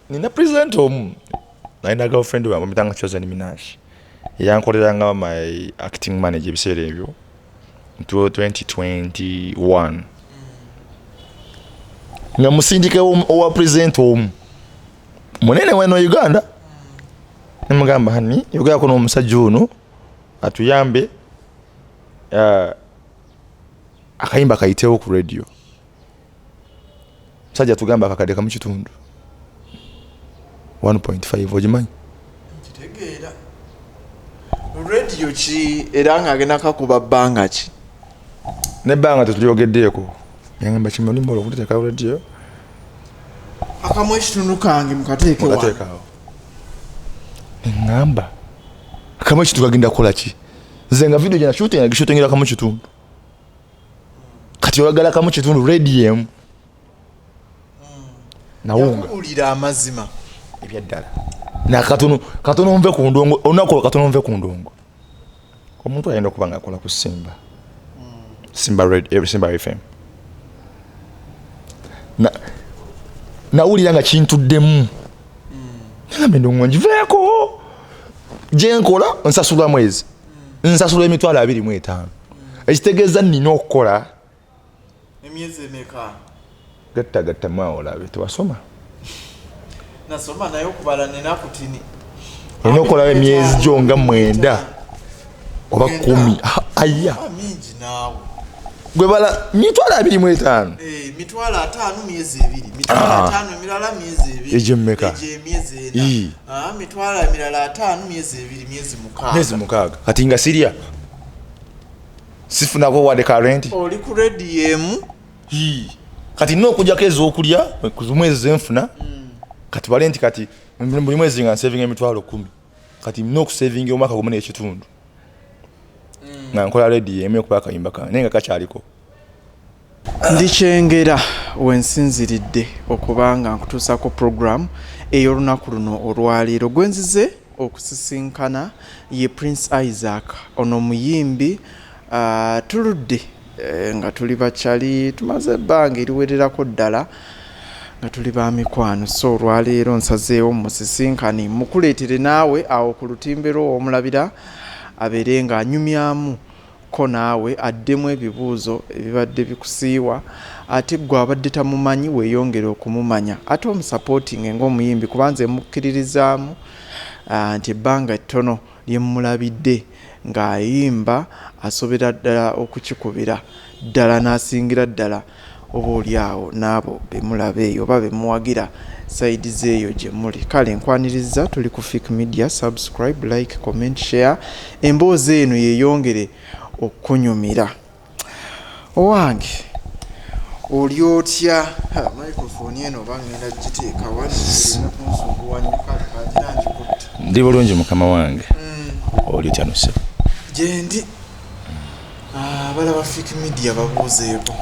Nina president omu nalina girlfriend wange bamuyitanga Chosen Minaj, eyankoleranga my acting manager ebiseera ebyo 2021, nga musindika owa president omu munene weno Uganda, nemugamba, "Hani, yogerako n'omusajja ono atuyambe, akayimba kayitewo ku radio." Musajja tugamba akakadde kamu kitundu, 1.5, ogimanyi? Kitegeera radio ki, era ng'agenda kakuba bbanga ki? Nebbanga tetulyogeddeeko. Yagamba, "Kimulimba olwokuteeka radio." Akamu ekitundu kange mukateeke wa? Mukateekaawo. Neŋŋamba, akamu ekitundu kagenda kukola ki? Nze nga video gyenashootinga, nagishootingira kamu kitundu. Kati oyagala kamu kitundu radio emu nawunga. Yakubuulira amazima? Ebyaddala, nakatono katono nve ku ndongo. Olunaku olwo katono nve ku ndongo. Omuntu ayina okuba nga akola ku Simba, Simba Radio, Simba FM. Nawulira nga kintuddemu, nagamba, endongo ngiveeko, gyenkola nsasulwa mwezi, nsasulwa 25,000, ekitegeeza nina okukola Emyezi emeka? Gattagattamu awo olabe, tewasoma? Nasoma, naye okubala nina kutini. Olina okukolawo emyezi gyo nga 9 oba 10. Ah, aya. Ah, mingi naawe. Gwe bala 25,000. Eh, 50,000 myezi 2, 50,000 emirala myezi 2. Egyo mmeka? Egyo emyezi 4. Ii. Ah, 50,000 myezi 2, myezi 6. Myezi 6. Kati nga sirya, sifunako wadde ka rent. Oli ku rediyo emu. Ii. Kati nina okujjako ez'okulya ku mwezi zenfuna. Kati bale nti kati buli mwezi nga nsavinga 10,000, kati nina okusavinga omwaka gumu n'ekitundu nga nkola rediyo emu okuba akayimba kange, naye nga kakyaliko. Ndi Kyengera, wensinziridde okuba nga nkutuusako program ey'olunaku luno olwaleero. Gwenzize okusisinkana ye Prince Isaac. Ono muyimbi, tuludde nga tuli bakyali, tumaze ebbanga eriwererako ddala nga tuli ba mikwano. So olwaleero nsazeewo musisinkane, mukuleetere naawe awo ku lutimbe lwo w'omulabira, abeere ng'anyumyamu ko naawe, addemu ebibuuzo ebibadde bikusiiwa, ate gwe abadde tamumanyi weeyongere okumumanya, ate omusupportinge ng'omuyimbi, kuba nze mukkiririzaamu nti ebbanga ettono lye mmulabidde ng'ayimba asobera ddala okukikubira ddala n'asingira ddala oba oli awo n'abo be mulaba eyo oba bemuwagira side zeeyo gye muli. Kale nkwaniriza, tuli ku Fik Media. Subscribe, like, comment, share, emboozi eno yeeyongere okunyumira. Owange, oli otya? Microphone eno oba ngenda giteeka wano, erina kunsumbuwa nnyo. Kale kangira ngikutte. Ndi bulungi, mukama wange. Oli otya nose? Gyendi. Abalaba Fik Media babuuzeeko.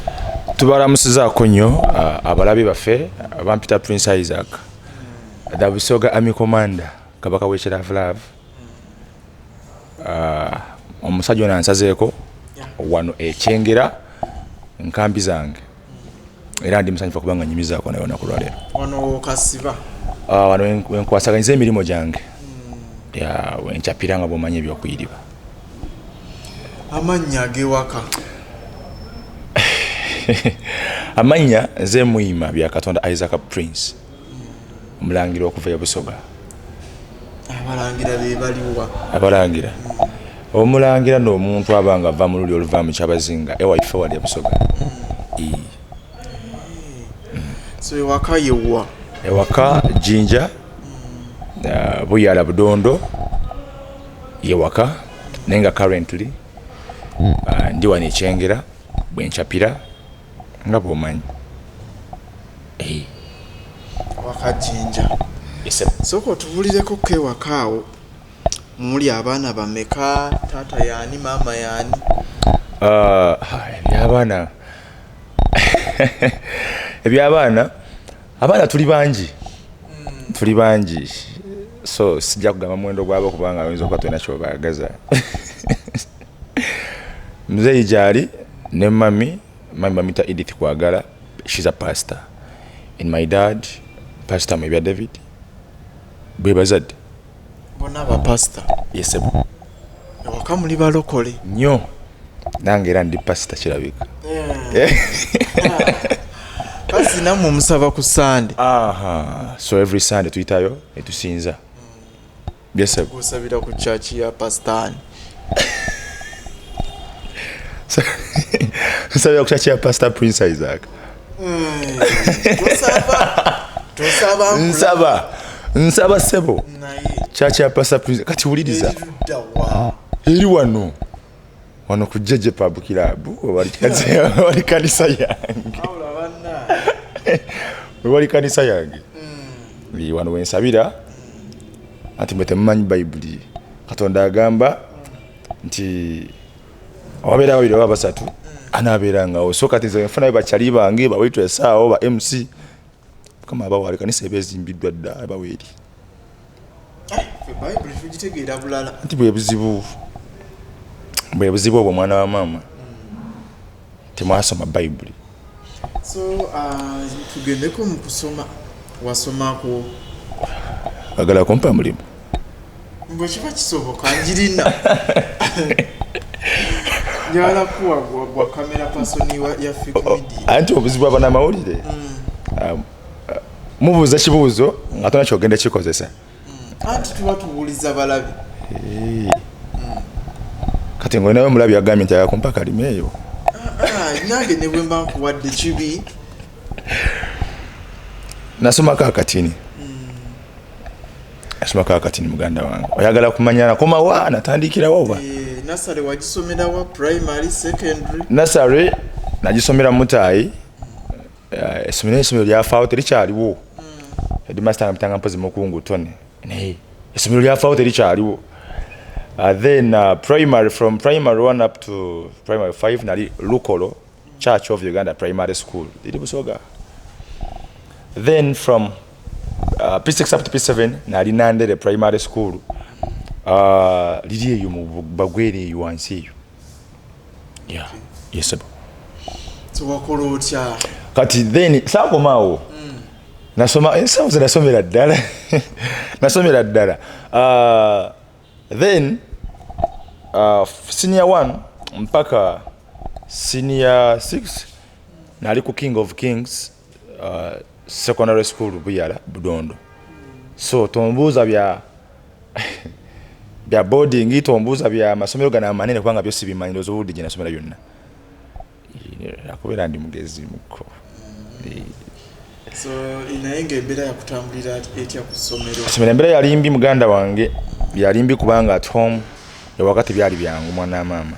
Tubalamusizaako nnyo abalabi baffe. Bampita Prince Isaac, the Busoga Army Commander, kabaka w'ekiravulavu. Omusajja ono ansazeeko wano ekyengera nkambi zange, era ndi musanyufu kubanga nyumizaako naye olunaku lwaleero. Wano kasiba? Wano wenkwasaganyiza emirimu gyange, ya wenkyapira nga bwomanyi ebyokuyiriba. Amannya ag'ewaka? Amannya nze Muyima Bya Katonda Isaac Prince, omulangira okuva e Busoga. Abalangira be baliwa? Abalangira, omulangira n'omuntu aba nga ava mu luli oluva mu Kyabazinga, ewaife wali e Busoga. Ii. So ewaka yewa? Ewaka Jinja, Buyala, Budondo yewaka, naye nga currently ndi wano ekyengera bwenkyapira nga bwomanyi. Eh. Waka Jinja? Yes, sir. Sooka otubulireko ko ewaka awo muli abaana bameka? Taata yaani, maama yaani? Ebyabaana, abaana tuli bangi, tuli bangi, so sijja kugamba muwendo gwabo kubanga oyinza okuba tolina kyobaagaza. Muzeeyi gyali ne mami. Mami bamita Edith Kwagala, she's a pastor, and my dad Pastor Mwebya David, bwe bazadde. Bonna bapasita? Yes ssebo. Ewaka muli balokole? Nnyo, nange era ndi pasita kirabika. Kasi nammwe musaba ku Sande? Aha, so every Sunday tuyitayo netusinza. Yes ssebo. Gusabira ku church ya pasitaani? Nsabira ku church ya Pastor Prince Isaac. Tosaba, tosaba. Nsaba, nsaba ssebo. Naye Church ya Pastor Prince, kati wuliriza. Eriruddawa? Eri wano wano ku JJ Pub Club, wali kanisa yange. Wabula banna. Wali kanisa yange. Wano wensabira, anti mwe temumanyi Bayibuli. Katonda agamba nti awabeera babiri oba basatu anaabeerangawo. So kati nze nfunayo bakyali bange, ba waitress awo, ba MC. Mukama abawaale, kanisa eba ezimbiddwa dda, abaweeri. Ffe Bayibuli tugitegeera bulala. Anti bwe buzibu, bwe buzibu obwo, mwana wa maama, temwasoma Bayibuli. So tugendeko mu kusoma. Wasomako? Agala kumpa mulimu? Bwe kiba kisoboka, njirina njagala kuwa gwa camera person ya Fik Media. Anti obuzibu abanamawulire, mubuuza kibuuzo nga tona kyogenda kikozesa. Anti tuba tubuuliza balabi. Kati ngaolinayo omulabi agambye nti ayakumpa kalima eyo. Ah, nange ne bwe mba nkuwadde kibi? Nasomako akatini, nasomako akatini, muganda wange. Oyagala kumanya nakomawa, natandikirawo oba? Eh, nursery wagisomerawa? Primary, secondary? Nursery nagisomera Mutaayi. Essomero lyafaawo, terikyaliwo. Headmaster nga mpozi mukungu tone, naye essomero lyafaawo, terikyaliwo. Then primary, from primary 1 up to primary 5, nali Lukolo Church of Uganda Primary School, liri Busoga. Then from P6 up to P7 nali Nandere Primary School, liri eyo mu Bagwere eyo wansi eyo. Yeah. Yes, sir. So wakola otya? Kati then saakomaawo, nasoma ensawo ze nasomera ddala, nasomera ddala. Then senior 1 mpaka senior 6 nali ku King of Kings Secondary School, Buyala, Budondo. So tombuuza bya boarding, tombuuza bya masomero gano amanene, kubanga byo sibimanyi. Ndowooza obudde gye nasomera yonna akubeera ndi mugezi muko. So naye ngaembeera yakutambulira etya ku ssomero? Somero embeera yali mbi, muganda wange, yali mbi kubanga at home, ewaka tebyali byangu, mwana wa maama.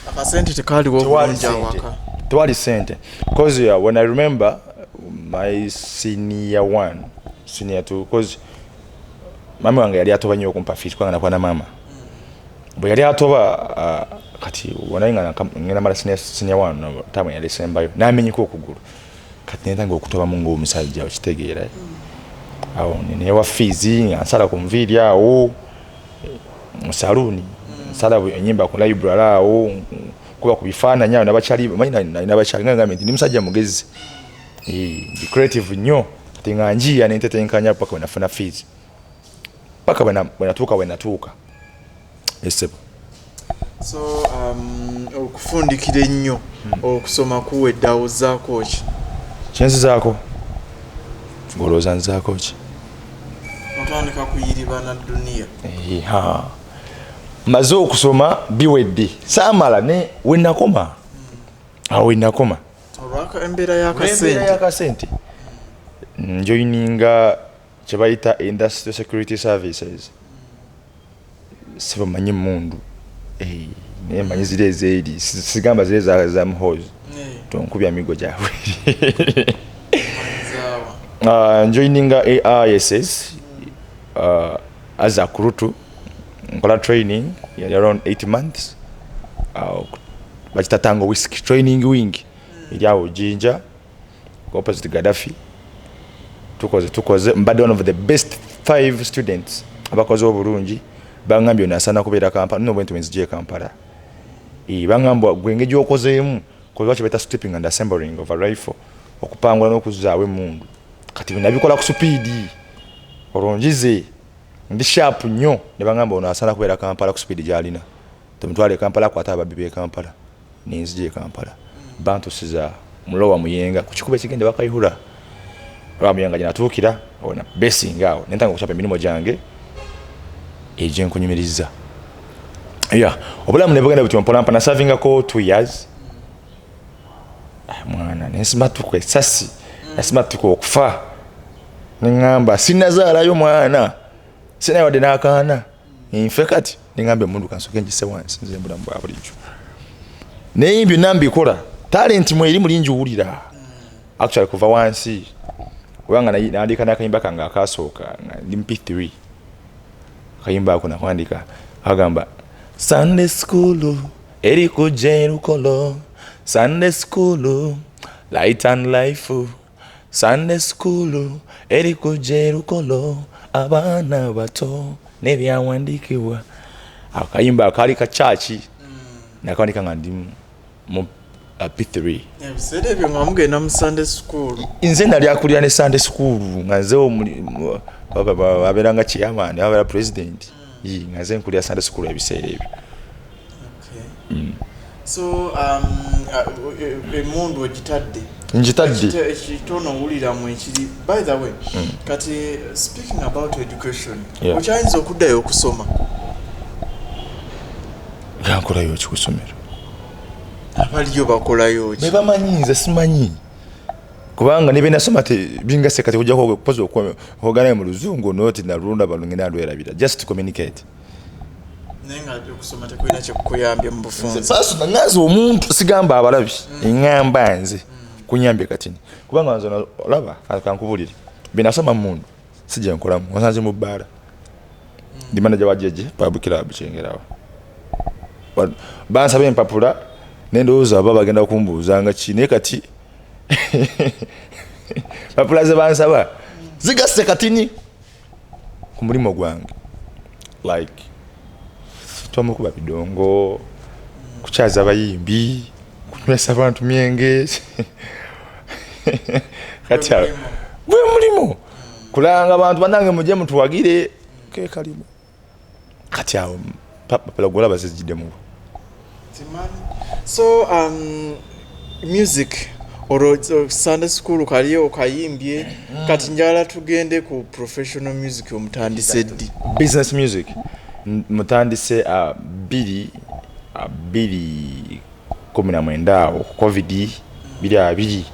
Akasente tekaaliwo Tewali bulungi sente. awaka? Tewali sente, cause when I remember my senior one, senior two, cause mami wange yali atoba nnyo okumpa fees, kubanga nakuba na maama bwe yali atoba. Kati wanaye nga ngenda mala senior one, tamu yali esembayo, namenyeka okugulu. Kati nentanga okutobamu ng'omusajja, okitegeera? Awo newa fees nga nsala ku nviiri awo mu saluuni, nsala enyimba ku library awo, kuba ku bifaananyi awo nabakyali. Manyi nalina bakyali nga ngambye nti ndi musajja mugezi. Ndi creative nnyo. Kati nga njiya nentetenkanya paka bwe nafuna fees, paka bwe natuuka bwe natuuka, esebo. So okufundikira ennyo, okusoma kuwedde, awozaako ki? Kyenzizaako, ng'olowooza nzizaako ki? Otandika kuyiriba na duniya? Ha. Maze okusoma, biwedde, saamala ne wenakoma awo wenakoma. Olwaka embeera Olw'embeera y'akasente. Y'akasente, njoininga kyebayita Industrial Security Services. Sibamanyi mundu. Naye manyi ziri ezeeri, sigamba ziri za Muhoozi. Tonkubya migo gyabwe. Zaawa. Njoininga AISS as a kurutu, nkola training yali around 8 months. Bakita Tango Whisky Training Wing, eri awo Jinja, opposite Gaddafi. Tukoze mbadde one of the best five students abakoze obulungi. Baŋŋambye ono asaana kubeera Kampala nno, bwe nti wenzija e Kampala. Baŋŋamba gwe engeri gy'okozeemu, koze kye bayita stripping and assembling of a rifle. Okupangula n'okuzzaawo emmundu. Kati nabikola ku speed, olwo njize ndi sharp nnyo, ne baŋŋamba ono asaana kubeera Kampala ku speed gy'alina, tumutwale e Kampala akwate ababbi b'e Kampala. Nenzija e Kampala, bantusiza mulowa Muyenga ku kikubo ekigenda Bakayihura. Lwa Muyenga gye natuukira ona besinga awo, nentanga okukyapa emirimu gyange egyenkunyumiriza ya obulamu ne bugenda butyo mpolampa. Nasavingako 2 years. Ah, mwana, nensimatuka esasi, nasimatuka okufa, neŋŋamba sinazaalayo mwana, sinawadde n'akaana, nfe. Kati neŋŋamba emundu kansoke ngise wansi, nze bulamu bwa bulijjo, naye byonna mbikola talent mweri muli njiwulira actually kuva wansi, kubanga nandika n'akayimba kange akasooka nga ndi mp3. Akayimba ako nakwandika kagamba, "Sunday school eri kujja erukolo, Sunday school light and life, Sunday school eri kujja erukolo, abaana bato n'ebyawandiikibwa." Akayimba akaali ka kyaki nakawandika nga ndi mu P3. Ebiseera ebyo nga mugenda mu Sunday school? Nze nali akulira ne Sunday school, nga nze abeera nga chairman, abeera president. Yi, nga nze nkulira Sunday school ebiseera ebyo. So emundu ogitadde? Ngitadde. Ekitono owuliramu ekiri, by the way, kati speaking about education, okyayinza okuddayo okusoma? Gankolayo ki ku ssomero? Abaliyo bakolayo ki? Bebamanyi, nze simanyi, kubanga ne byenasoma bingase. Kati kujjako kupoza okwoganayo mu Luzungu noti nalunda bano ngenda ndwerabira, just to communicate. Naye nga okusoma tekulina kyekukuyambye mu bufunze? Personal, nganze omuntu, sigamba abalabi, eŋŋamba nze kunyambye katini, kubanga nze olaba kankubulire, byenasoma mundu sijja nkolamu. Osanze mu bbaala, ndi manager wa Jeje Pub Club Kyengerawo. Bansaba empapula nendowooza aba bagenda kumbuuzanga ki, naye kati papula ze bansaba zigasse katini ku mulimu gwange, like twamukuba bidongo, kukyaza abayimbi, kunywesa abantu myenge. Kati awo gwe mulimu kulanga abantu, banange mujje mutuwagire, ke kalimu. Kati awo papula gwolaba zijiddemu. Simanyi. So music olwo Sunday school kali okayimbye, kati njagala tugende ku professional music. Omutandise ddi? Business music mutandise 2019 awo ku COVID, 2020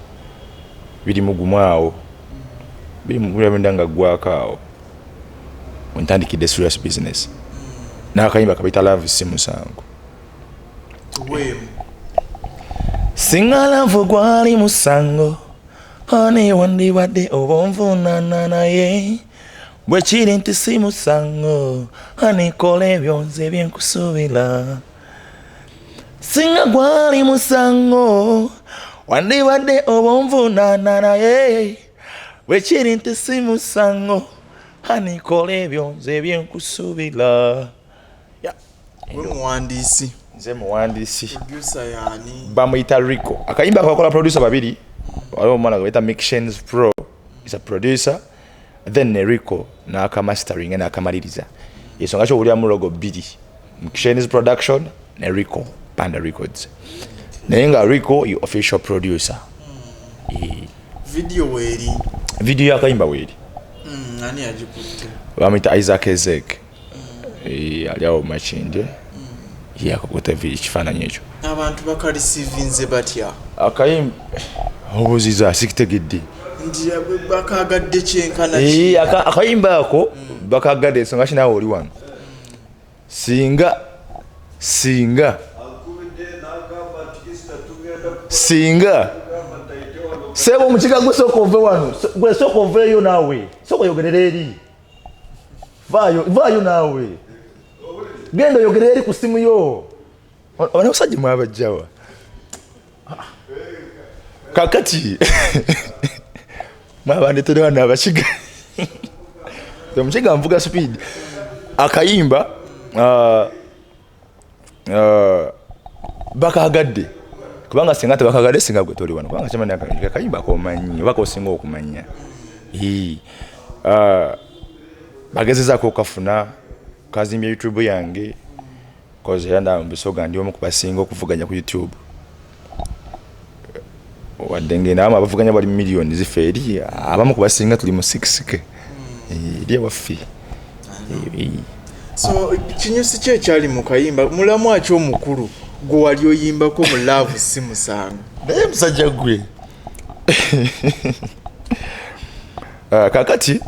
biri mugumu awo, 2019 nga ggwako awo wentandikidde serious business n'akayimba kabita "Love Si Musango". Tuweemu. Singa love gwali musango, ani wandibadde oba onvuunana, naye bwe kiri nti si musango, ani kola ebyo nze byenkusuubira. Singa gwali musango, wandibadde oba onvuunana, naye bwe kiri nti si musango, ani kola ebyo nze byenkusuubira. Yeah. We muwandiisi? Nze muwandiisi. Producer yani? Bamuyita Rico. Akayimba kakola producer babiri, waliwo omwana gwe bayita Mictions Pro, is a producer, then ne Rico n'akamastering n'akamaliriza. Ensonga ki owuliramu logo bbiri, Mictions Production ne Rico Panda Records, naye nga Rico ye official producer. Eh, Video weeri? Video y'akayimba weeri. Ani yagikutte? Bamuyita Isaac Ezek. Eh, ali awo Makindye, ye akakuta ekifaananyi ekyo. Abantu bakarisivinze batya? Akayimba obuziza sikitegedde. Nti bakagadde kyenkana ki? Eh, akayimba ako bakagadde, ensonga ki naawe oli wano, singa sebo omukiga gwe, sooka ove wano. Gwe sooka oveeyo naawe, sooka oyogerera eri, vaayo, vaayo naawe, genda oyogerera eri ku simu yo. Abasajja mwabajjawa? Kakati mwabandetera wano abakiga, omukiga nvuga speed. Akayimba bakagadde. Kubanga singa tebakagadde, singa gwe toli wano, kubanga kimanyi akayimba komanyi oba kosinga okumanya. Ah, bagezezaako okafuna, kazimbye YouTube yange, cause era ndaba mu Busoga ndi omu ku basinga okuvuganya ku YouTube, wadde ngenda abamu abavuganya bali miliyoni zifa eri, abamu ku basinga tuli mu 6K eri ewaffe. So kinyusi ki ekyali mu kayimba? Mulamu aki omukulu gwe wali oyimbako mu Love Si Musango? Naye musajja gwe. Ah, kakati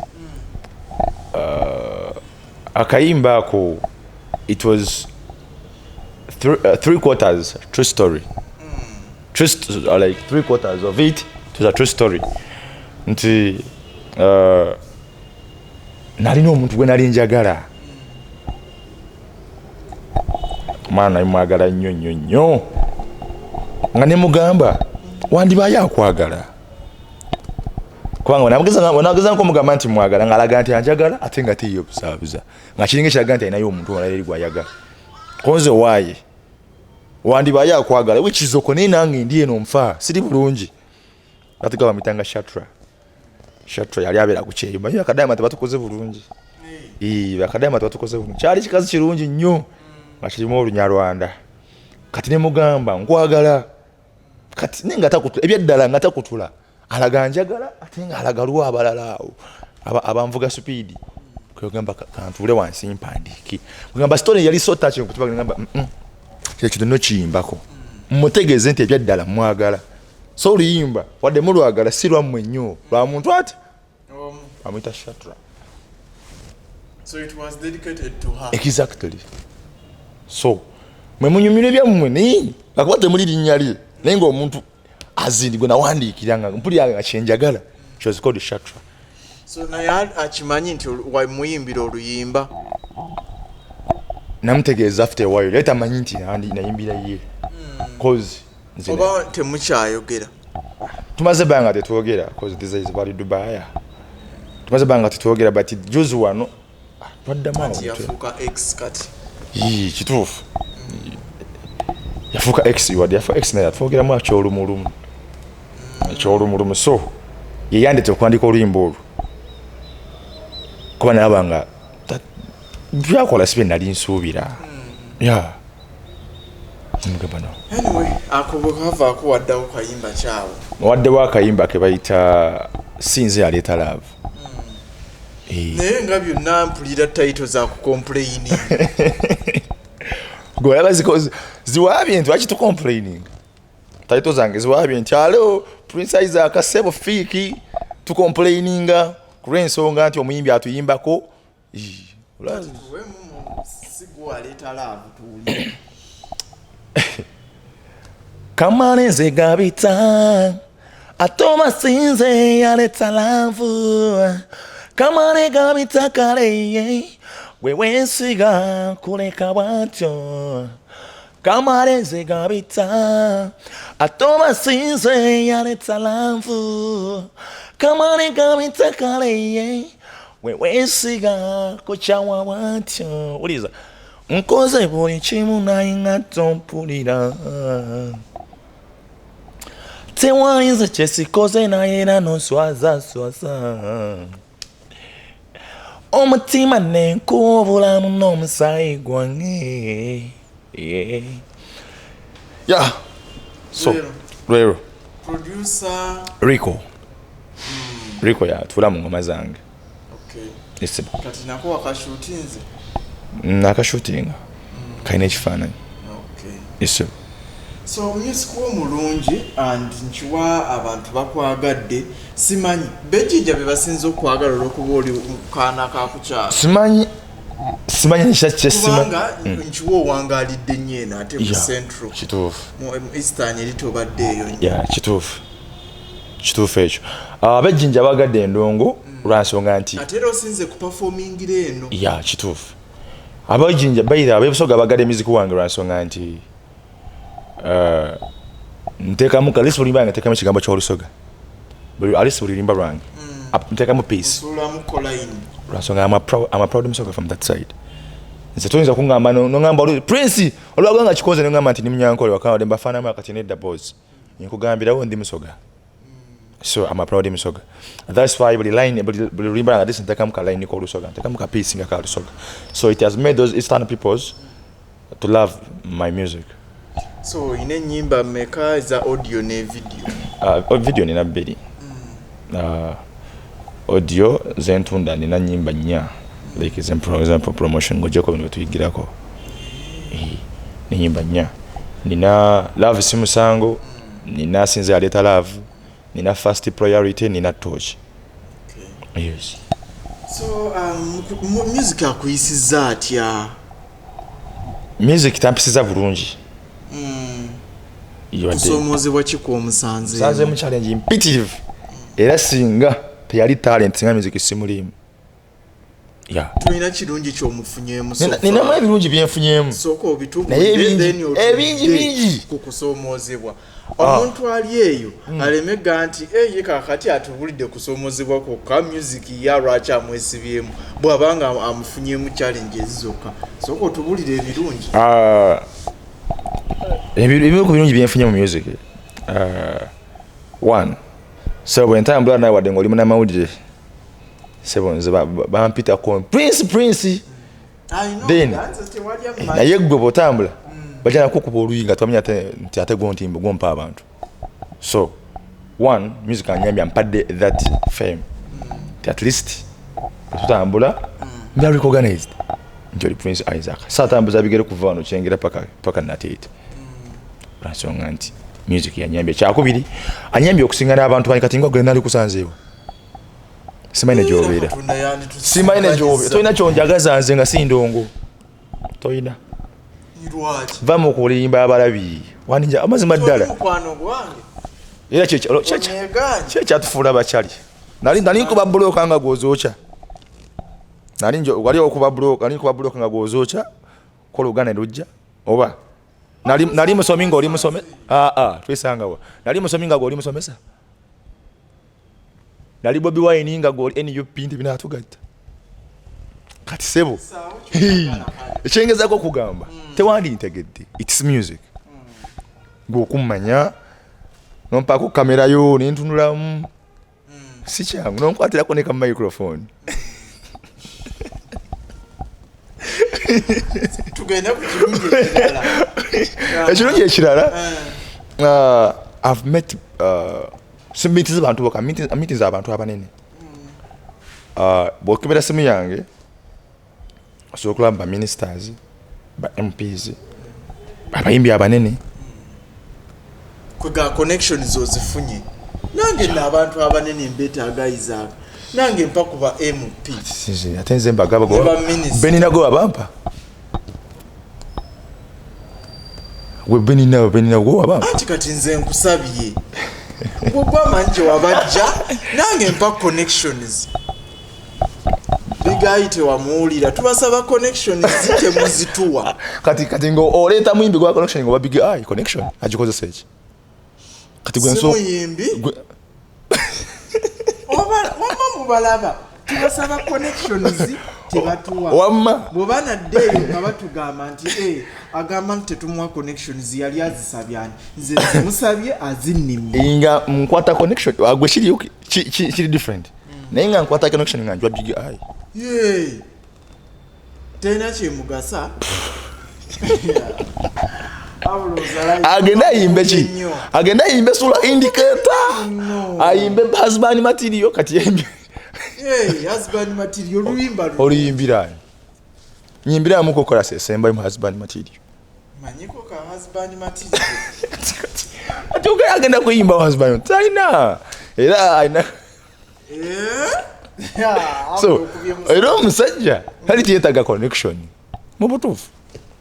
akayimba ako, it was three quarters true story, like three quarters of it, it was a true story nti nalina omuntu gwe nali njagala, omwana nali mwagala nnyo nnyo nnyo, nga nemugamba wandibayo akwagala, kubanga wenagezanko omugamba nti mwagala, ngaalaga nti anjagala, ate nga teyebuzaabuza, nga kiringa ekiraga nti alinayo omuntu omulala eri gwayagala. Konze waaye wandibayo akwagala wekizoko, naye nange ndi eno nfa, siri bulungi. Ate bamuyitanga Shatra. Shatra yali abeera ku kyeyo. Manyi bakadayama tebatukoze bulungi. Bakadayama tebatukoze bulungi. Kyali kikazi kirungi nnyo nga kirimu Olunyarwanda. Kati nemugamba nkwagala, kati naye nga takutula ebyaddala, nga takutula, alaga njagala, ate nga alaga lwa abalala awo abanvuga speed. Kwegamba kantuule wansi mpandiike. Kwegamba story yali so touching kutuba, ngamba kino kintu nokiyimbako, mutegeeze nti ebyaddala mwagala. So oluyimba wadde mulwagala, si lwammwe nnyo, lwa muntu ati amuyita Shatra. So it was dedicated to her. Exactly. So mwe munyumire byammwe, naye akuba temuli linnya lye, naye ngaomuntu azindi gwe nawandiikira nga mpulira nga kyenjagala. She was called Shatra. So naye akimanyi nti wamuyimbira oluyimba? Namutegeeza after a while, naye tamanyi nti nayimbira ye, cause nze Oba temukyayogera? Tumaze ebbanga tetwogera, cause this is bali Dubai, tumaze ebbanga tetwogera, but juzi wano twaddamu awo. Nti yafuuka ex kati? Yii, kituufu, yafuuka ex. Wadde yafuuka ex, naye atwogeramu ekyolumulumu, ekyolumulumu. So yeyandete okuwandika oluyimba olwo, kuba nalaba nga byakola si bye nali nsuubira ya mugamba no. Anyway, ako bwe kavaako, waddawo kayimba kyawo? Waddewo akayimba ke bayita Sinze Yaleeta Love. Naye nga byonna mpulira title za kucomplaining. Gwe ziwaabye nti lwaki tucomplaining? Title zange ziwaabye nti alo Prince Isaac Sebo Fiiki, tucomplaininga ku lw'ensonga nti omuyimbi atuyimbako. Ii, Si gwe waleeta love, tuwulire. Kamale nze gabita atoma, sinze yaleta love. Kamale gabita kale gwe wensiga kuleka bwatyo. Kamale nze gabita atoma, sinze yaleta love. Kamale gabita kale gwe wensiga kukyawa bwatyo. Uliza nkoze buli kimu naye nga tompulira, tewayinza kyesikoze naye era noswaza swaza omutima nenkuwa obulamu n'omusaayi gwange. Yeah. So Lwero. Lwero. Producer? Rico. Rico yatuula mu ngoma zange. Okay. Yes. Kati nako wakashootinze? Nakashootinga, kalina ekifaananyi. Okay. Yes. So music wo mulungi and nkiwa abantu bakwagadde. Simanyi bejjinja be basinze okwagala olwokuba oli kaana kakukyalo? Simanyi, simanyi nekisa kyesimanyi. Kubanga nkiwa owangalidde nnyo eno, ate mu Central, Kituufu. Mu Eastern eri tobadde eyo nnyo. Ya, kituufu, kituufu ekyo. Ah, abejjinja bagadde endongo lwansonga nti Ate era osinze kuperformingira eno. Ya, kituufu. Abejjinja baira abebusoga bagadde music wange lwansonga nti nteekamu at least buli luyimba nteekamu ekigambo ky'Olusoga. At least buli luyimba lwange nteekamu peace. Osuulamu kolayini. Lwansonga I'm a proud Musoga from that side. Nze toyinza kungamba nongamba Prince olwaga nga kikoze nongamba nti ndi Munyankole wakawade mbafaanamu akati nedda boss. Nkugambirawo ndi Musoga. So I'm a proud Musoga. That's why buli line buli luyimba nga this ntekamu ka line k'Olusoga, ntekamu ka piece nga ka Lusoga. So it has made those Eastern peoples to love my music. So olina ennyimba mmeka eza audio ne video? Video nina bbiri. Audio zentunda nina nnyimba nnya. Like for example promotion ng'oggyeko bino byetuyigirako. N'ennyimba nnya. Nina Love Si Musango, nina Sinze Aleeta Love, nina First Priority, nina Torch. Okay. Yes. So music akuyisizza atya? Music tampisiza bulungi. Kusoomoozebwa ki kw'omusanzeemu? Nsanzeemu challenge mpitirivu. Era singa teyali talent singa music simuliimu. Yeah. Tulina kirungi ky'omufunyeemu so far? Ninamu ebirungi byenfunyeemu. Sooka obitubuulire, Naye ebingi, then otudde ebingi bingi. ku kusoomoozebwa. Omuntu ali eyo aleme ga nti ye kaakati atubulidde kusoomoozebwa kwokka, music ye lwaki amwesibyemu bw'aba nga amufunyeemu challenges zokka. Sooka otubulire ebirungi. Ebimu ku birungi byenfunye mu music. One, so bwe ntambula nawe wadde ng'oli munnamawulire, sebo nze bampitako Prince, Prince. I know, Then, nze tewali amumanyi. Naye ggwe bw'otambula bajja nakukuba oluyi nga twamanya nti ate gw'ontimba, gw'ompa abantu. So one, music anyambye ampadde that fame. Nti at least bwe tutambula mbeera recognized nti oli Prince Isaac. Saatambuza bigere kuva wano Kyengera paka Nateete. Lwansonga nti music yanyambye. Kyakubiri, anyambye okusinga n'abantu bangi. Kati nga gwe nali kusanzeewo. Simanyi ne gy'obeera. Katonda yanditusinganiza. Simanyi ne gy'obeera. Tolina ky'onjagaza nze nga si ndongo. Tolina. Lwaki? Va mu kulimba abalabi. Wandinja amazima ddala. Toli mukwano gwange. Era Onyegaanye. kye kyatufuula bakyali. Nali nkuba bulooka nga gw'ozookya. Nali njo, wali okuba bulooka, nali nkuba bulooka nga gw'ozookya, kola Uganda ne lujja, oba? Nali musomi ng'oli musome-, twesanga wa? Nali musomi nga gw'oli musomesa. Nali Bobi Wine nga gw'oli NUP nti binaatugatta. Kati sebo, ekyengezaako okugamba, tewandintegedde. It's music. Gw'okummanya, nompaako kamera yo, ne ntunulamu. Si kyangu, nonkwatirako ne ka microphone. Tugende ku kirungi ekirala. Ekirungi ekirala, I've met, si meetings z'abantu bokka, meetings z'abantu abanene. Bw'okebera simu yange, osobola okulaba ba ministers, ba MPs, abayimbi abanene. Kwega connections ozifunye. Nange nno abantu abanene mbeetaaga Isaac. Nange mpa ku ba MP. Si, ate nze mbagaba Ne ba minister. Benina gwe wabampa? Gwe Benina gwe wabampa? Anti kati nze nkusabye. Gwe gwamanyi gye wabajja, nange mpa connections. Big Eye tewamuwulira, tubasaba connections temuzituwa. Kati ngo oleeta muyimbi gwa connection ngo Big Eye connection agikozesa eki? Kati gwe Si nso muyimbi? Gwe Oba wamma mubalaba, tubasaba connections tebatuwa. Wamma. Bw'oba nadde eyo nga batugamba nti, agamba nti tetumuwa connections, yali azisabye ani? Nze zimusabye azinnimye. Nga nkwata connection, gwe kiri different. Naye nga nkwata connection nga njwa Big Eye. Yee. Terina kyemugasa. Agenda ayimbe ki? Agenda ayimbe Sula Indicator. No. Ayimbe Husband Material kati yembe. Hey, Husband Material oluyimba lu. Oluyimbira. Nyimbira muko kola sesemba mu Husband Material. Manyiko ka Husband Material. Ati okay, agenda kuyimba Husband. Talina. Era alina. So, era omusajja tali tiyetaaga connection. Mu butuufu.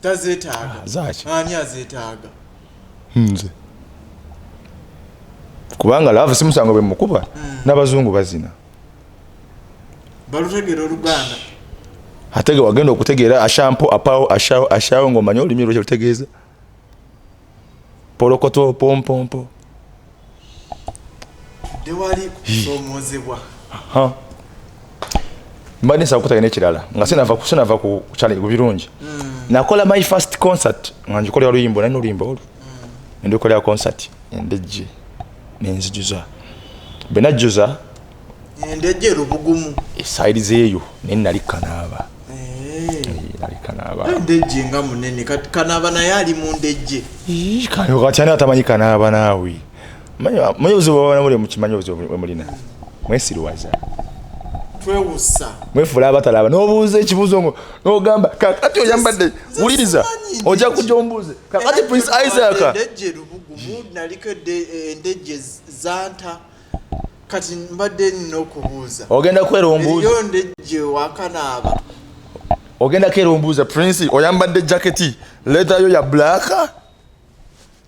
Tazeetaaga. Zaaki? Ani azeetaaga? Nze. Kubanga love si musango bwe mukuba, n'abazungu bazina. Balutegeera Oluganda. Ate ge wagenda okutegeera ashampo, apawo, ashawo, ashawo ng'omanya olulimi lwo kye lutegeeza. Polokoto, pompompo. Tewali kusoomoozebwa. Ha. Mbadde nsaba kutaga n'ekirala nga sinava ku challenge ku birungi. Nakola my first concert nga ngikolera oluyimba, nalina oluyimba olwo, nendikolera concert Endejje, nenzijuza. Bwe najjuza Endejje Lubugumu. Esayidi zeeyo, naye nali Kanaaba. Nali Kanaaba. Endejje nga munene. Kati Kanaaba naye ali mu Ndejje. Ii, kati ani atamanyi Kanaaba? Naawe manyi obuzibu bwabana muli mukimanyi, obuzibu bwe mulina, mwesiruwaza. Twewusa. Mwefuula abatalaba, n'obuuza ekibuuzo ngo n'ogamba kakati oyambadde, wuliriza, Simanyi ojja Ndejje. kujja ombuuze kakati Prince Isaac. Endejje Lubugumu naliko, Endejje Zanta. Kati mbadde nina okubuuza. Ogenda kwera ombuuza. Eriyo Ndejje wakanaaba? Ogenda keera ombuuza, Prince, oyambadde jaketi leather yo ya black,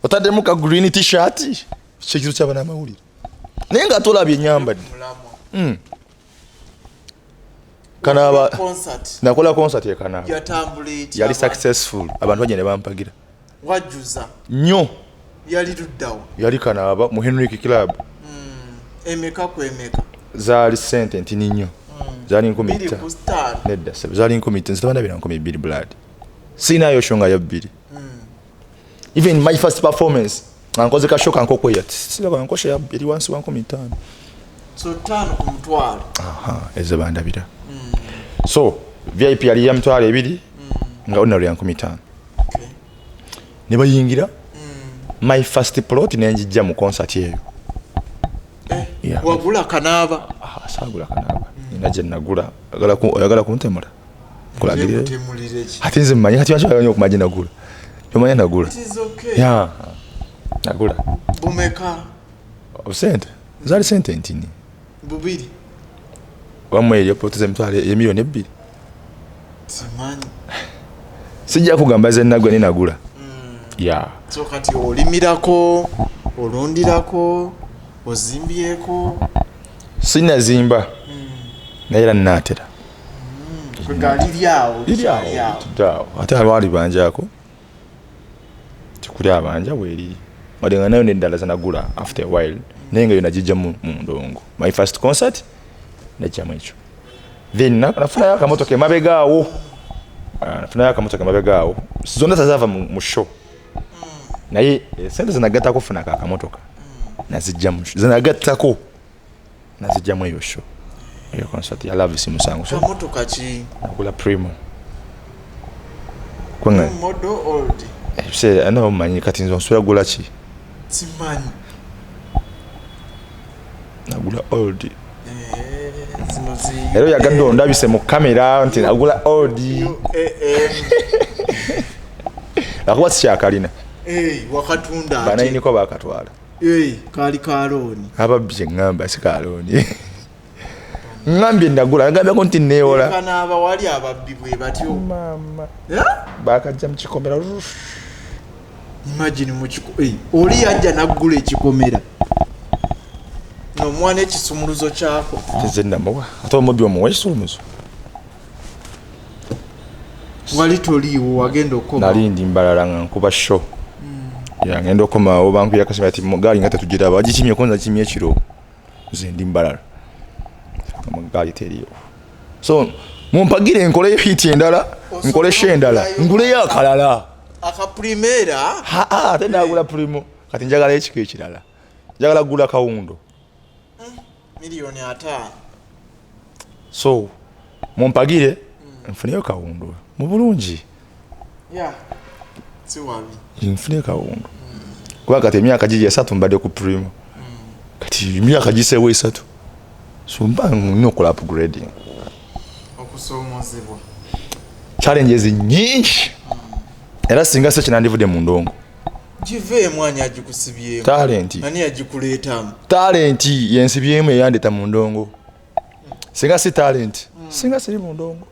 otaddemu ka green T-shirt, kyekizo kyabanamawulire, naye nga tolabye enyambadde. Mulamwa. Kanaaba. Concert. Nakola concert e Kanaaba. Yatambula etya? Yali successful, abantu bajja ne bampagira. Wajjuza? Nnyo. Yali luddawo? Yali Kanaaba mu Henrik Club. Emeka ku emeka? Zaali sente ntini nnyo, zaali nkumi biri tta ku ttaano. Nedda sebe, zaali 5000. Nze tabandabira 2000 blood, siinayo show nga ya bbiri. Even my first performance nga nkoze ka show kankokweya, siraba nkosha ya eri wansi wa 5000. So ttaano ku mutwalo. Aha, ezo bandabira. So VIP yali ya 20,000, nga ordinary ya 5000. Ne bayingira. My first plot nenjijja mu concert eyo. Yeah. Wagula Kanaaba? Ah, saagula Kanaaba, nina gye nagula. Oyagala kuntemula? Nkulagirire. Kutemulire ki? Ate nze mmanyi kati lwaki oyagala nnyo okumanya gye nagula? Tomanya nagula. It is okay. Ya, nagula. Bumeka? Obusente zaali sente ntini. Bubiri? Wamwe eryo plot z'emitwalo emiliyoni 2. Simanyi. Sijja kugamba ze nagula, ne nagula ya. So kati olimirako, olundirako, ozimbyeko? Sinazimba, naye era naatera. Kwega liri awo? Liri awo, litudde awo, ate alwali banjako tikuli abanja weeriri, wadde nga nayo neddala zanagula after a while, naye nga yo nagijja mu ndongo. My first concert najjamu ekyo, then nafunayo akamotoka emabega awo. Ah, nafunayo akamotoka emabega awo. Zonna tazava mu show, naye sente zenagattako funako akamotoka nazijja mu show, zenagattako nazijjamu eyo show, eyo concert ya Love Si Musango. So Kamotoka ki? Nagula Primo kubanga Model old? Ebiseera nawe omumanyi, kati nze onsula gula ki? Simanyi. Nagula old. Zino zi Era oyagadde ondabise mu kamera nti nagula old. UAM. Akuba sikyakalina. Eh, wakatunda ate? Banayiniko bakatwala. Eh, kaali ka loan? Ababbi kyeŋŋamba, si ka loan. Ŋŋambye nagula, ngambyako nti neewola. Kanaaba wali ababbi bwe batyo. Maama. Eh? Bakajja mu kikomera. Imagine mukiko, eh, oli yajja naggula ekikomera nomwana ekisumuluzo kyako. Teze namuwa, ate omubbi omuwa ekisumuluzo? Wali toliiwo, wagenda okoma? Nali ndi Mbalala nga nkuba show ya ngenda okomawo, bankubira akasimu ati gaali nga tetugiraba, bagikimye konza kimye ekiro, nze ndi Mbalala, gaali teriyo. So mumpagire nkoleyo hit endala, nkole show endala, nguleyo akalala. Akaprimera. Haa, ate nagula Primo, kati njagala ekiko ekirala, njagala gula kawundo. 50,000,000. So mumpagire nfuneyo kawundo mu bulungi. Ya, si wabi. Nfuneyo kawundo kuba kati emyaka gigi 3 mbadde ku Primo, kati emyaka giseewo 3, so mba nina okukola upgrading. Okusoomozebwa. Challenges nyingi, era singa si kinandivudde mu ndongo. Giveemu, ani agikusibyemu? Talent. Ani yagikuleetamu? Talent yensibyemu, eyandeta mu ndongo. Singa si talent, singa siri mu ndongo.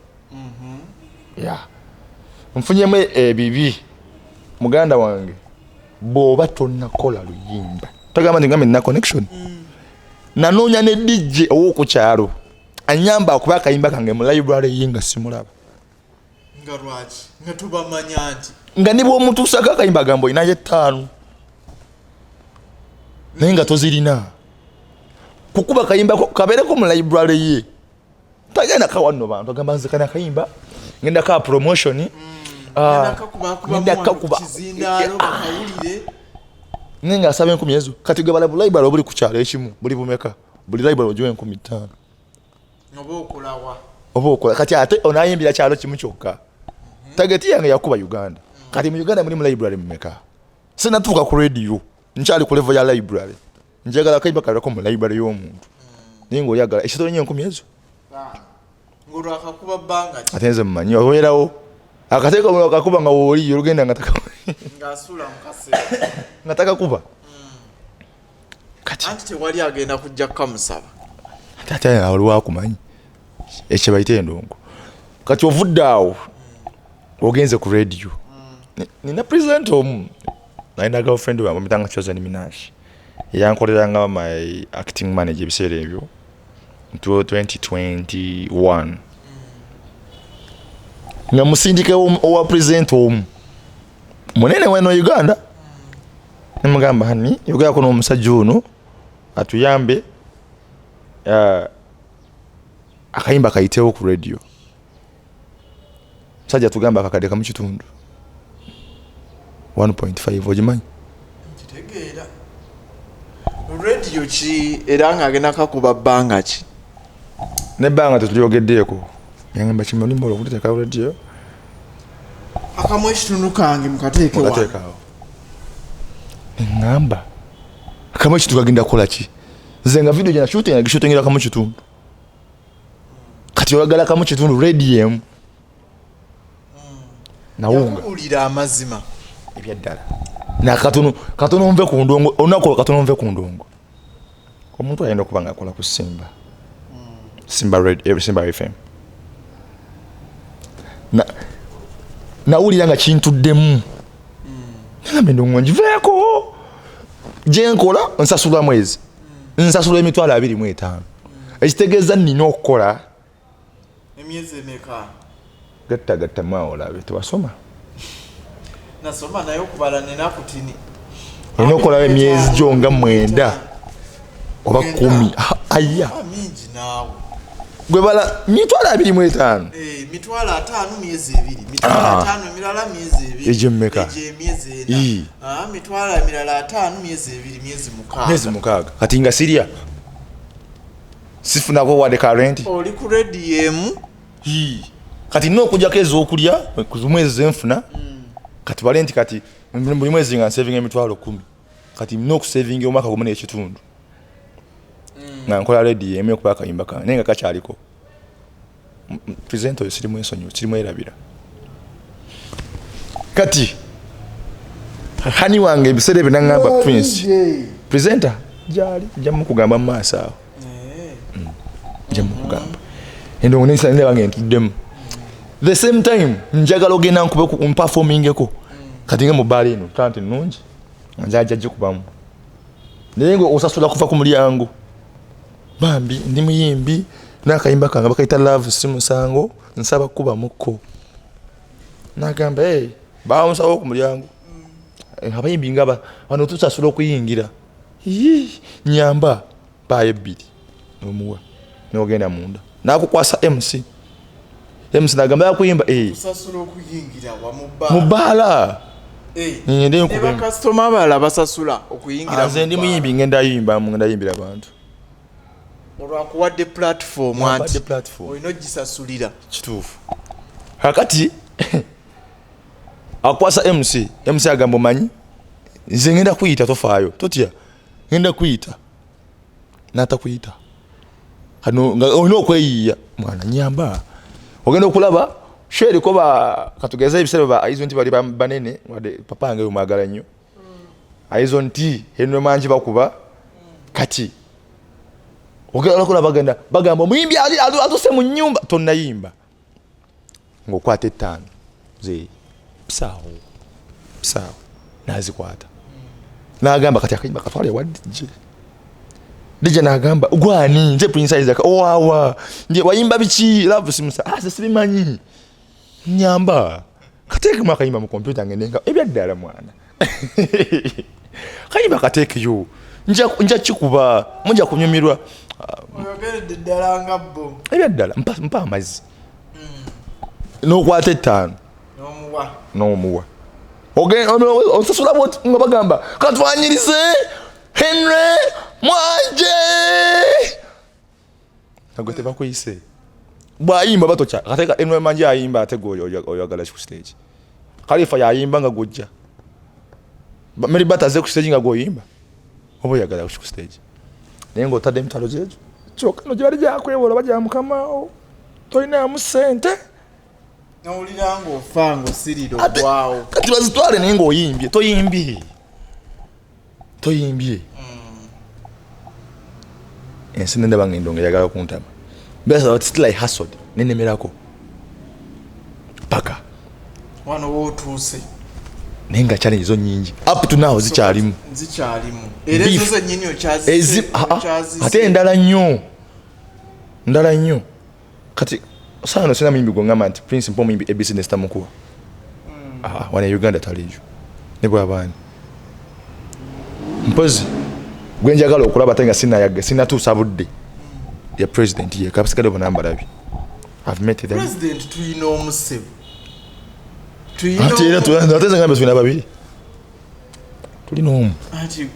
Ya, nfunyemu ebibi. Muganda wange, bw'oba tonnakola luyimba, togamba nti ngambe nina connection. Nanoonya ne DJ ow'oku kyalo anyamba akuba akayimba kange mu library ye nga simulaba. Nga lwaki nga tubamanya nti Nga ne bw'omutuusako akayimba agamba olinayo 5, naye nga tozirina kukuba kayimbako kabeereko mu library ye. Tagenda kawa nno bantu, agamba nze kana akayimba ngenda ka promotion. Ngenda kakuba, Ngenda kubamu kakuba. Kizindaalo bakawulire. Naye nga asaba 10,000 ezo. Kati gwe bala library obuli ku kyalo ekimu buli bumeka? Buli library ogiwa 5,000. Oba okolawa? Oba okola. Kati ate onayimbira kyalo kimu kyokka. Target yange yakuba Uganda. Kati mu Uganda mulimu library mumeka? Sinatuuka ku radio, nkyali ku level ya library. Njagala akayimba kalako mu library y'omuntu, naye ng'oyagala ekitolo nyo 10,000 ezo. Ng'olwakakuba bbanga ki? Ate nze mumanyi obeerawo akateeka muno akakuba nga wooli olugenda nga ng'asuula mu kaseera. Nga takakuba kati. Anti tewali agenda kujja kukamusaba. Ate ate waliwo akumanyi ekyo bayita endongo. Kati ovudde awo ogenze ku radio. Nina president omu nalina girlfriend wange bamuyitanga Chosen Minaj, eyankoleranga my acting manager ebiseera ebyo 2021, nga musindika owa president omu munene weno Uganda, nemugamba, "Hani, yogerako n'omusajja ono atuyambe, akayimba kayitewo ku radio." Musajja tugamba akakadde kamu kitundu, 1.5, ogimanyi? Kitegeera radio ki, era ng'agenda kakuba bbanga ki? Nebbanga tetulyogeddeeko. Yagamba kimulimba olwokuteeka radio. Akamu ekitundu kange mukateeke wa? Mukateekaawo. Neŋŋamba akamu ekitundu kagenda kukola ki? Nze nga video gyenashootinga gishootingira kamu kitundu. Kati oyagala kamu kitundu radio emu nawunga. Yakubuulira amazima. Ebyaddala nakatono katono nve ku ndongo, olunaku olwo katono nve ku ndongo. Omuntu ayinza okuba nga akola ku Simba, Simba Red, Simba FM. Nawulira nga kintuddemu, nagamba endongo ngiveeko, gyenkola nsasula mwezi, nsasula 25,000, ekitegeeza nina okukola Emyezi emeka? Gattagattamu awo olabe, tewasoma? Nasoma, naye okubala nina kutini. Olina okukolawo emyezi gyo nga 9 oba 10. Ah, aya. Ah, mingi naawe. Gwe bala 25,000. Eh, 50,000 myezi 2, 50,000 emirala myezi 2. Egyo mmeka? Egyo emyezi 4. Ii. Ah, 50,000 emirala myezi 2, myezi 6. Myezi 6. Kati nga sirya, sifunako wadde ka rent. Oli ku rediyo emu. Kati nina okujjako ez'okulya ku mwezi zenfuna. Kati bale nti kati buli mwezi nga nsevinga 10,000, kati nina okusevinga omwaka gumu n'ekitundu nga nkola rediyo emu okuba akayimba kange, naye nga kakyaliko. Presenter oyo sirimu ensonyi, sirimu erabira. Kati hani wange ebiseera ebyo naŋŋamba, "Prince, presenter gyali nja mukugamba mu maaso awo." Nja mukugamba endongo nendaba nga entuddemu. The same time njagala ogenda nkube mpaperformingeko. Kati nga mu bbaala eno talent nnungi, njajja gikubamu, naye nga osasula kuva ku mulyango. "Bambi, ndi muyimbi n'akayimba kange bakayita Love Si Musango, nsaba kukubamukko." Nagamba, "Hey," bamusawo ku mulyango. Eh, abayimbi nga bano tusasula okuyingira. Yii, nyamba paayo ebbiri, nomuwa nogenda munda nakukwasa MC. MC nagamba yakuyimba, eh. Kusasula okuyingira wa? Mu Mu bbaala? Bbaala. Ngende Ne nkube. Bakasitoma abalala basasula okuyingira Nze mu ndi bbaala? muyimbi, ngenda yimba, ngenda yimbira abantu. Olwakuwadde platform. Wampadde anti platform. Olina ogisasulira. Kituufu. Kakati akwasa MC. MC agamba, "Omanyi nze ngenda kuyita, tofaayo, totya, ngenda kuyita." Natakuyita. Kano nga olina okweyiiya, "Mwana, nyamba." Ogenda okulaba sheriko ba katugeze ebiseera ba Aizon nti bali banene, wadde papa wange mwagala nnyo Aizon nti Henry Mangi bakuba. Kati ogenda okulaba bagenda bagamba omuyimbi atuse mu nyumba, tonnayimba ng'okwata 5 ze pisaawo pisaawo. Nazikwata nagamba, "Kati akayimba katwale wa DJ." DJ nagamba, "Gwani?" "Nze Prince Isaac." "Owawa nje wayimba biki?" "Love Simusa." "Ah, sibimanyi, nyamba kateekemu akayimba mu kompyuta." Ngende nga ebyaddala, mwana, kayimba kateekeyo. Nja kikuba, mujja kunyumirwa. Oyogeredde ddala nga bo. Ebyaddala, mpa amazzi. N'okwata 5 n'omuwa. N'omuwa. Osasula bwoti nga bagamba katwanyirize Henry Mwanje. Nagwe tebakuyise. Bw'ayimba batokya. Ate Henry Mwanje ayimba ate gwe oyagala ki ku stage? Khalifa yayimba nga gw'ojja. Mary Bata azze ku stage nga gw'oyimba. Oba oyagala ki ku stage? Naye ng'otadde emitwalo gyegyo. Kyokka no gyali gyakwewola oba gya mukamaawo. Tolinaamu ssente. N'owulira ng'ofa ng'osirira ogwawo. Kati bazitwale naye ng'oyimbye. Toyimbye. Toyimbye. Ensi nendaba nga endongo eyagala kuntama. But still I hustled. Nenemerako. Paka. Wano wootuuse. Naye nga challenge zo nnyingi. Up to now zikyalimu. Zikyalimu. Era ezo zennyini okyazise. Ate endala nnyo. Ndala nnyo. Kati saano sina muyimbi gwe ngamba nti Prince mpa omuyimbi ABC ne sitamukuwa. Wano e Uganda taliiyo. Ne bw'abaani. Mpozi gwe njagala okulaba ate nga sinatuusa budde. Ya president ye kabasigale bonna mbalabye. I've met them. President tuyina omusebo. Ate era ate nze ngamba tulina babiri. Tulina omu. Ati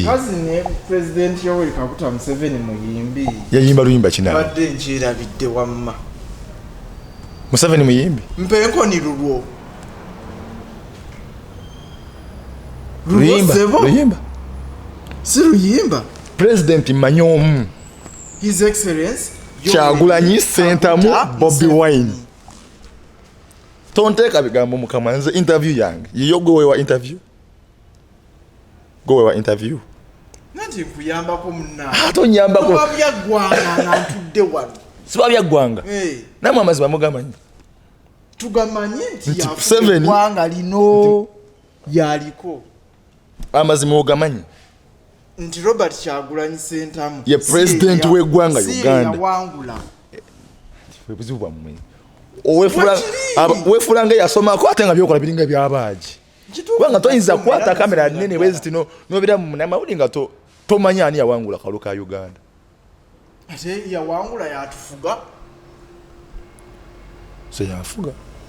kazi ne President Yoweri Kaguta Museveni muyimbi. Yayimba luyimba kina. Badde nkyerabidde wamma. Museveni muyimbi. Mpe enkoni lulwo. Luyimba, luyimba. Si luyimba. President mmanyi omu. His Excellency Kyagulanyi Ssentamu Bobi Wine. Tonteeka bigambo mukama, nze interview yange. Yiyo gwe wewa interview. Gwe wewa interview. Nanti nkuyambako munna. Tonyambako. Kuba byaggwanga nga ntudde wano. Siba byaggwanga. Namwe amazima mugamanyi. Tugamanyi nti yafuga eggwanga lino yaliko. Amazima ogamanyi. Nti Robert Kyagulanyi Ssentamu ye president w'eggwanga Uganda. Yawangula. Obuzibu bwammwe. Weefula nga eyasomako ate nga byokola biringa ebyabaaji. Kubanga toyinza kukwata kamera nnene bwe ziti n'obeera mu munnamawulire nga tomanyi ani yawangula kalulu ka Uganda. Ate yawangula yatufuga. So yafuga.